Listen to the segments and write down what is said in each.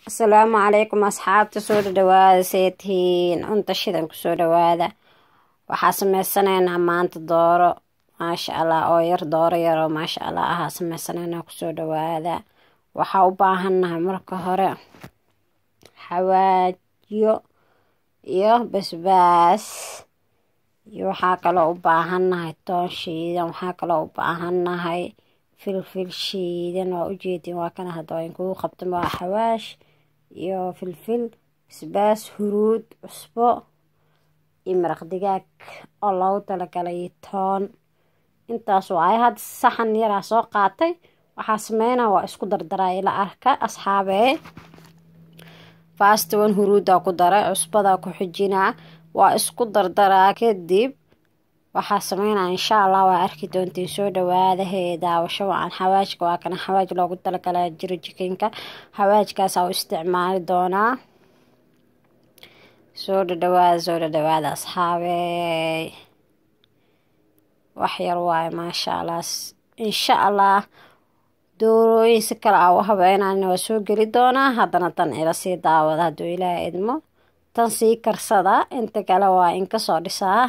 Asalaamu calaykum asxaabta, soo dhadhawaada. See tihiin? Cunta shidan kusoo dhawaada. Waxaa sameysanaynaa maanta dooro, maasha Allah, oo yar, dooro yaroo maasha Allah ahaa sameysanaynaa. Kusoo dhawaada. Waxaa u baahannahay marka hore xawaajiyo iyo basbaas, iyo waxaa kaloo u baahannahay toon shiidan, waxaa kaloo u baahannahay filfil shiidan. Waa ujeedin, waa kana hadda waa inkugu qabtan. Waa xawaash iyo filfil, basbaas, huruud, cusbo iyo maraq digaag oo loogu talagalay toon. Intaas waaye. Hadda saxan yaraa soo qaatay. Waxaa sameynaa waa isku dardaraa, ila arka asxaabee. First one huruudaa ku daray, cusbadaa ku xijinaa, waa isku dardaraa. Kadib waxaa sameynaa, insha Allah, waa arki doontiin. Soo dhawaada hee, daawasho wacan. Xawaajka waa kana, xawaaj loogu talagalaa jiro jikinka, xawaajkaasaa u isticmaali doonaa. Soo dhadhawaada, soo dhadhawaada asxaabey. Wax yar waaye, maasha Allah. Insha Allah doorooyin si kale a u habeenayna waa soo geli doonaa. Haddana tan ila sii daawada hadduu Ilaaha idmo. Tan sii karsada, inta kale waa in kasoo dhisaa,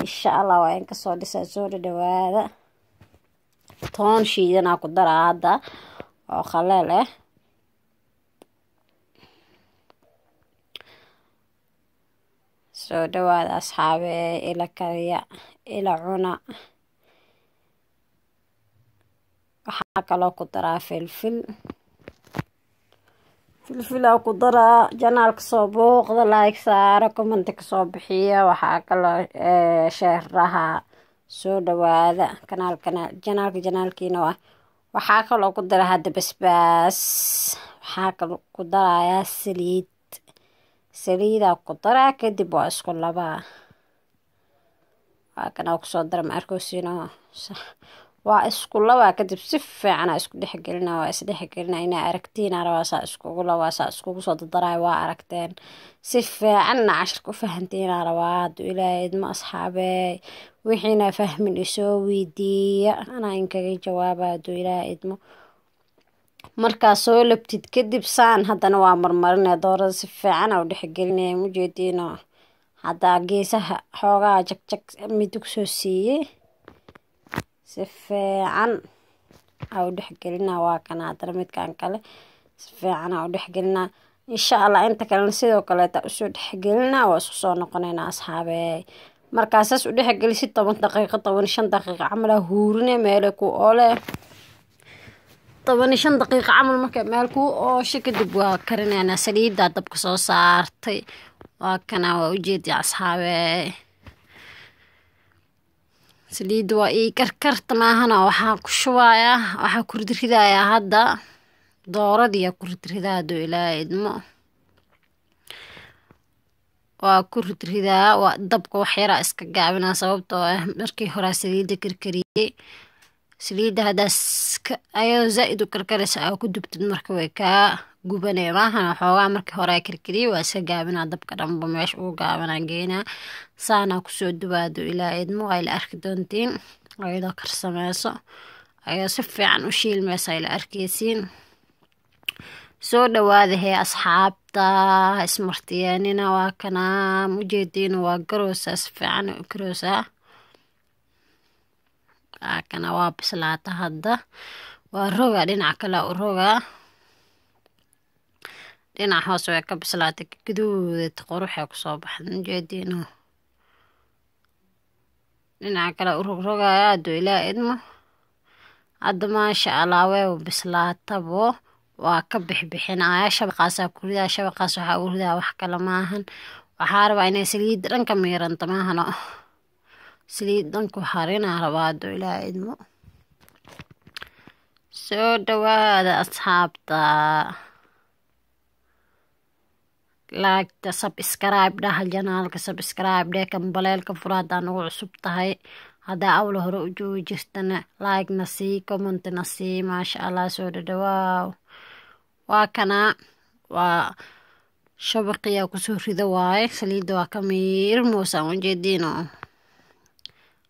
insha Allah, waa in kasoo dhisaa. Soo dhadhawaada. Toon shiidanaa ku daraa hadda oo khaleel ah. Soo dhawaada asxaabee, ila kariya, ila cuna. Waxaa kaloo ku daraa filfil, filfilaa ku daraa. Janaalka soo booqda, like saara, commenti kasoo bixiya. Waxaa kaloo sheeraha. Soo dhawaada kanaalkana, janaalka janaalkiina waa. Waxaa kaloo ku dara hadda basbaas, waxaa kaloo ku darayaa saliid, saliidaa ku daraa. Kadib waa isku labaa, waa kanaa kusoo dara, ma arkosiino? Waa isku labaa. Kadib si fiicana isku dhexgelina, waa isdhexgelina. Inaa aragtiin rabaa saa iskugu labaa, saa iskugu soo dardaraay. Waa aragteen, si fiicanna cashirka u fahantiinaa rabaa hadduu Ilaahay idmo. Asxaabey, wixiina fahmin isoo weydiiya, anaa inkaga jawaaba hadduu Ilaahay idmo. Markaa soo labtid kadib saan haddana waa marmarinaya doorada, si fiican u dhexgelinaya. Mujeediino haddaa geesaha xoogaa jagjag mid kusoo siiyey, si fiican aa u dhexgelinaa. Waa kana haddana midkan kale si fiican aa u dhexgelinaa. Insha Allah inta kalena sidoo kaleeta usoo dhexgelinaa. Waa isku soo noqonaynaa asxaabey. Markaa saas u dhexgelisid, 10 daqiiqo, 15 daqiiqo camal aa huurine meele ku oole. 15 daqiiqo camal markay meel kuu oosho kadib waa karinaynaa. Saliidaa dabka soo saartay, waa kana, waa ujeediya asxaabey. Saliidda waa ii karkarta maahana, waxaa ku shubayaa, waxaa ku ridridayaa hadda dooradii ku ridridaa hadduu Ilaahay idmo. Waa ku ridridaa. Waa dabka wax yaraa iska gaabinaa, sababtoo ah markii horaa saliidda karkariyey. Saliidda haddaas ayadoo zaa-id u karkaraysa aa ku dubtid, marka way kaa gubanaya maahana. Xoogaa markii hore karkariyey, waa iska gaabinaa dabka dhanba, meesha ugu gaabinaa geynaa. Saanaa kusoo dubaa hadduu Ilaahay idmo. Waa ila arki doontiin ayadoo karsameyso, ayadoo si fiican u shiilmeysa ila arkeysiin. Soo dhawaada hee asxaabta, ismartiyeenina. Waa kanaa, mujeediina, waa garoosaa, si fiican u garoosaa. Waa kana, waa bislaata hadda. Waa rogaa, dhinac kale u rogaa. Dhinac hoose way ka bislaatay, gaduudad quruxay kusoo baxda, mujeediino. Dhinaca kale u rogrogaya hadduu Ilaa idmo. Hadda maasha Allah way bislaatabo, waa ka bixbixinaya. Shabaqaasaa ku ridaa, shabaqaas waxaa ugu ridaa wax kale maahan, waxaa rabaa inay saliidda dhan ka miiranto maahano, saliid dhan ku harinaa rabaa hadduu Ilaa idmo. Soo dhawaada asxaabta, laagta, subscribe dhaha janaalka, subscribe dheh, kambaleelka fura haddaa nagu cusub tahay. Haddaa awla hore u joogi jirtana, like na sii, comment na sii. Maasha Allah, soo dhadhawaaw. Waa kanaa, waa shabaqiyaa kusoo rido waaye. Saliidda waa ka miirmoosaan, ujeediino.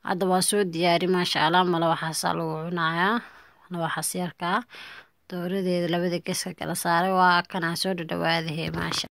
Hadda waa soo diyaari, maasha Allah. Mala waxaasaa lagu cunayaa, malawaxaas yarkaa. Dooradeeda labada geeska kala saaray, waa kanaa soo dhadhawaadahe, maasha.